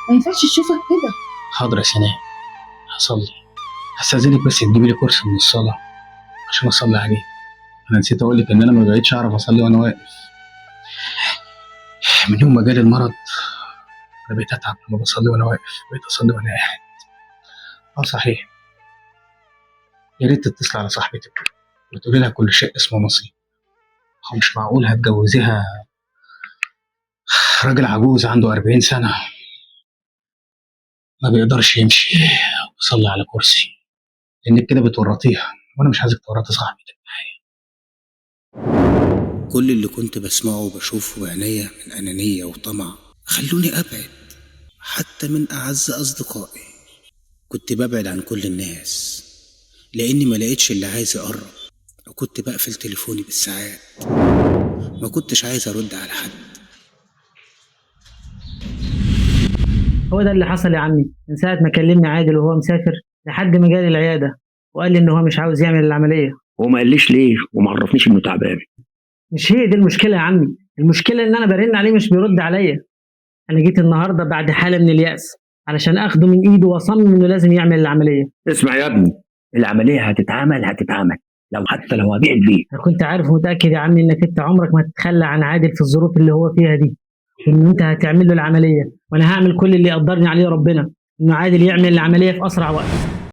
ما ينفعش تشوفك كده. حاضر يا سناء، هصلي. هستأذنك بس تجيبي لي كرسي من الصلاة عشان اصلي عليه. انا نسيت اقول لك ان انا ما بقيتش اعرف اصلي وانا واقف. من يوم ما جالي المرض انا بقيت اتعب لما بصلي وانا واقف، بقيت اصلي وانا قاعد. اه صحيح، يا ريت تتصل على صاحبتك وتقولي لها كل شيء اسمه نصيب. هو مش معقول هتجوزيها راجل عجوز عنده 40 سنة ما بيقدرش يمشي ويصلي على كرسي، لانك كده بتورطيها، وانا مش عايزك تورطي صاحبتك معايا. كل اللي كنت بسمعه وبشوفه بعينيا من أنانية وطمع خلوني أبعد حتى من أعز أصدقائي. كنت ببعد عن كل الناس لأني ما لقيتش اللي عايز يقرب، وكنت بقفل تليفوني بالساعات، ما كنتش عايز أرد على حد. هو ده اللي حصل يا عمي من ساعة ما كلمني عادل وهو مسافر لحد ما جالي العيادة وقال لي إن هو مش عاوز يعمل العملية. هو ما قاليش ليه وما عرفنيش إنه تعبان. مش هي دي المشكلة يا عمي، المشكلة إن أنا برن عليه مش بيرد عليا. أنا جيت النهاردة بعد حالة من اليأس علشان أخده من إيده وأصمم إنه لازم يعمل العملية. اسمع يا ابني، العملية هتتعمل هتتعمل، لو حتى لو هبيع البيت. أنا كنت عارف ومتأكد يا عمي إنك أنت عمرك ما هتتخلى عن عادل في الظروف اللي هو فيها دي، وإن أنت هتعمل له العملية، وأنا هعمل كل اللي يقدرني عليه ربنا إنه عادل يعمل العملية في أسرع وقت.